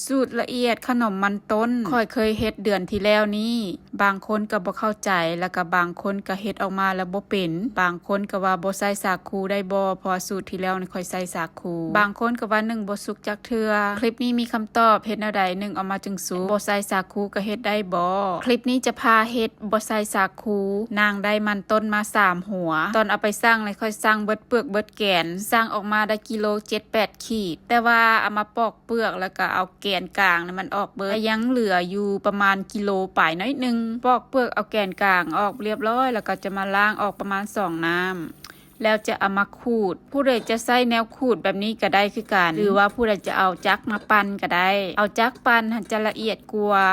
ສູດລະອຽດຂະໜົມມັນຕົ້ນ ຂ້ອຍເຄີຍເຮັດເດືອນທີ່ແລ້ວນີ້ ບາງຄົນກໍບໍ່ເຂົ້າໃຈ ແລ້ວກໍບາງຄົນກໍເຮັດອອກມາແລ້ວບໍ່ເປັນ. ບາງຄົນກໍວ່າບໍ່ໃສ່ສາຄູໄດ້ບໍ່ ເພາະວ່າສູດທີ່ແລ້ວນີ້ຂ້ອຍໃສ່ສາຄູ. ບາງຄົນກໍວ່າໜຶ້ງບໍ່ສຸກຈັກເທື່ອ. ຄລິບນີ້ມີຄຳຕອບ ເຮັດແນວໃດໜຶ້ງອອກມາຈຶ່ງສຸກ? ບໍ່ໃສ່ສາຄູກໍເຮັດໄດ້ບໍ່? ຄລິບນີ້ຈະພາເຮັດບໍ່ໃສ່ສາຄູ. ນາງໄດ້ມັນຕົ້ນມາສາມຫົວ. ຕອນເອົາໄປຊັ່ງນີ້ ຂ້ອຍຊັ່ງເບິດເປືອກເບິດແກນ ຊັ່ງອອກມາໄດ້ກິໂລເຈັດແປດຂີດ. ແຕ່ວ່າເອົາມາປອກ ເປືອກ ແລ້ວກໍເອົາແກນກາງນະມັນອອກເບິດ ກໍຍັງເຫຼືອຢູ່ປະມານກິໂລປາຍໜ້ອຍໜຶ່ງ. ປອກເປືອກເອົາແກນກາງອອກຮຽບຮ້ອຍ ແລ້ວກໍຈະມາລ້າງອອກປະມານສອງນ້ຳ ແລ້ວຈະເອົາມາຂູດ. ຜູ້ໃດຈະໃຊ້ແນວຂູດແບບນີ້ກໍໄດ້ຄືກັນ ຫຼືວ່າຜູ້ໃດຈະເອົາຈັກມາປັ່ນກໍໄດ້. ເອົາຈັກປັ່ນຫັ້ນຈະລະອຽດກວ່າ.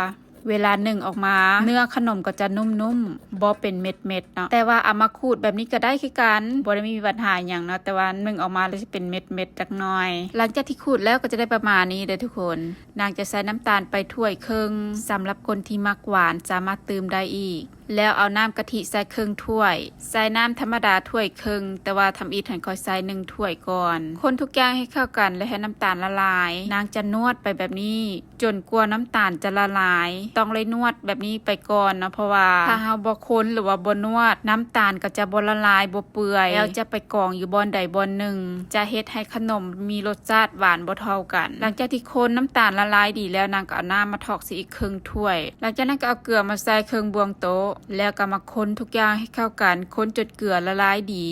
ເວລາໜຶ້ງອອກມາ ເນື້ອຂະໜົມກໍຈະນຸ້ມໆ ບໍ່ເປັນເມັດໆເນາະ. ແຕ່ວ່າເອົາມາຂູດແບບນີ້ກໍໄດ້ຄືກັນ ບໍ່ໄດ້ມີບັນຫາຫຍັງເນາະ ແຕ່ວ່າໜຶ້ງອອກມາແລ້ວຈະເປັນເມັດໆຈັກໜ້ອຍ. ຫຼັງຈາກທີ່ຂູດແລ້ວກໍຈະໄດ້ປະມານນີ້ເດີທຸກຄົນ. ນາງຈະໃສ່ນ້ຳຕານໄປຖ້ວຍເຄິ່ງ ສຳລັບຄົນທີ່ມັກຫວານສາມາດຕື່ມໄດ້ອີກ. ແລ້ວເອົານ້ຳກະທິໃສ່ເຄິ່ງຖ້ວຍ ໃສ່ນ້ຳທຳມະດາຖ້ວຍເຄິ່ງ ແຕ່ວ່າທຳອິດຫັ້ນຂ້ອຍໃສ່ໜຶ່ງຖ້ວຍກ່ອນ. ຄົນທຸກຢ່າງໃຫ້ເຂົ້າກັນ ແລະ ໃຫ້ນ້ຳຕານລະລາຍ. ນາງຈະນວດໄປແບບນີ້ ຈົນກວ່ານ້ຳຕານຈະລະລາຍ. ຕ້ອງໄດ້ນວດແບບນີ້ໄປກ່ອນເນາະ ເພາະວ່າຖ້າເຮົາບໍ່ຄົນ ຫຼືວ່າບໍ່ນວດ ນ້ຳຕານກໍຈະບໍ່ລະລາຍ ບໍ່ເປື່ອຍ ແລ້ວຈະໄປກອງຢູ່ບ່ອນໃດບ່ອນໜຶ່ງ ຈະເຮັດໃຫ້ຂະໜົມມີລົດຊາດຫວານບໍ່ເທົ່າກັນ. ຫຼັງຈາກທີ່ຄົນນ້ຳຕານລະລາຍດີແລ້ວ ນາງກໍເອົານ້ຳມາຖອກໃສ່ອີກເຄິ່ງຖ້ວຍ. ຫຼັງຈາກນັ້ນກໍເອົາເກືອມາໃສ່ເຄິ່ງບ່ວງໂຕະ ແລ້ວກໍມາຄົນທຸກຢ່າງໃຫ້ເຂົ້າກັນ ຄົນຈົນເກືອລະລາຍດີ.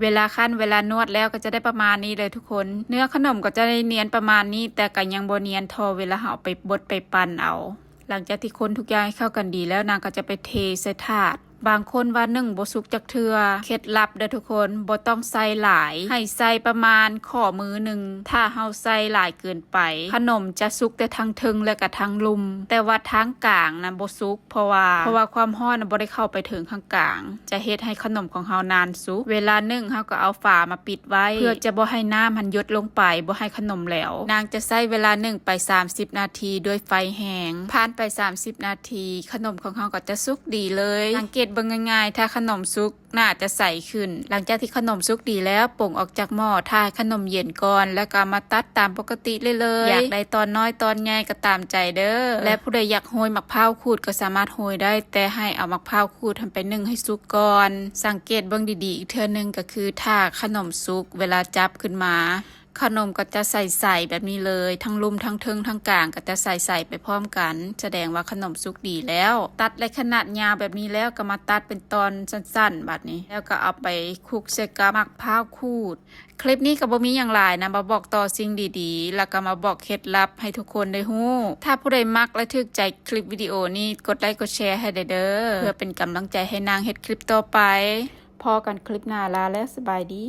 ເວລາຄັ້ນເວລານວດແລ້ວກໍຈະໄດ້ປະມານນີ້ເລີຍທຸກຄົນ. ເນື້ອຂະໜົມກໍຈະໄດ້ນຽນປະມານນີ້ ແຕ່ກໍຍັງບໍ່ນຽນທໍ່ເວລາເຮົາເອົາໄປບົດໄປປັ່ນເອົາ. ຫຼັງຈາກທີ່ຄົນທຸກຢ່າງໃຫ້ເຂົ້າກັນດີແລ້ວ ນາງກໍຈະໄປເທໃສ່ຖາດ. ບາງຄົນວ່າໜຶ້ງບໍ່ສຸກຈັກເທື່ອ. ເຄັດລັບເດີທຸກຄົນ ບໍ່ຕ້ອງໃສ່ຫຼາຍ ໃຫ້ໃສ່ປະມານຂໍ້ມືໜຶ່ງ. ຖ້າເຮົາໃສ່ຫຼາຍເກີນໄປ ຂະໜົມຈະສຸກແຕ່ທາງເທິງ ແລະ ກະທາງລຸ່ມ ແຕ່ວ່າທາງກາງນະບໍ່ສຸກ. ເພາະວ່າ ເພາະວ່າຄວາມຮ້ອນນະບໍ່ໄດ້ເຂົ້າໄປເຖິງຂ້າງກາງ ຈະເຮັດໃຫ້ຂະໜົມຂອງເຮົານານສຸກ. ເວລາໜຶ້ງເຮົາກໍເອົາຝາມາປິດໄວ້ ເພື່ອຈະບໍ່ໃຫ້ນ້ຳຫັ້ນຢົດລົງໄປ ບໍ່ໃຫ້ຂະໜົມແຫຼວ. ນາງຈະໃຊ້ເວລາໜຶ້ງໄປສາມສິບນາທີດ້ວຍໄຟແຮງ. ຜ່ານໄປສາມສິບນາທີ ຂະໜົມຂອງເຮົາກໍຈະສຸກດີເລີຍ. ສັງເກດເບິ່ງງ່າຍໆ ຖ້າຂະໜົມສຸກ ໜ້າຈະໃສຂຶ້ນ. ຫຼັງຈາກທີ່ຂະໜົມສຸກດີແລ້ວ ປົງອອກຈາກໝໍ້ ຖ້າໃຫ້ຂະໜົມເຢັນກ່ອນ ແລ້ວກໍເອົາມາຕັດຕາມປົກກະຕິເລີຍໆ. ຢາກໄດ້ຕອນນ້ອຍຕອນໃຫຍ່ກໍຕາມໃຈເດີ. ແລະ ຜູ້ໃດຢາກໂຮຍໝາກພ້າວຂູດກໍສາມາດໂຮຍໄດ້ ແຕ່ໃຫ້ເອົາໝາກພ້າວຂູດຫັ້ນໄປໜຶ້ງໃຫ້ສຸກກ່ອນ. ສັງເກດເບິ່ງດີໆອີກເທື່ອໜຶ່ງ ກໍຄືຖ້າຂະໜົມສຸກ ເວລາຈັບຂຶ້ນມາ ຂະໜົມກໍຈະໃສໆແບບນີ້ເລີຍ ທັງລຸ່ມ ທັງເທິງ ທັງກາງ ກໍຈະໃສໆໄປພ້ອມກັນ ສະແດງວ່າຂະໜົມສຸກດີແລ້ວ. ຕັດໄດ້ຂະໜາດຍາວແບບນີ້ແລ້ວ ກໍມາຕັດເປັນຕອນສັ້ນໆ ບາດນີ້ ແລ້ວກໍເອົາໄປຄຸກໃສ່ກັບໝາກພ້າວຂູດ. ຄລິບນີ້ກໍບໍ່ມີຫຍັງຫຼາຍນະ ມາບອກຕໍ່ສິ່ງດີໆ ແລ້ວກໍມາບອກເຄັດລັບໃຫ້ທຸກຄົນໄດ້ຮູ້. ຖ້າຜູ້ໃດມັກ ແລະ ຖືກໃຈຄລິບວິດີໂອນີ້ ກົດໄລກົດແຊໃຫ້ແດ່ເດີ ເພື່ອເປັນກຳລັງໃຈໃຫ້ນາງເຮັດຄລິບຕໍ່ໄປ. ພໍ້ກັນຄລິບໜ້າ ລາ ແລະ ສະບາຍດີ.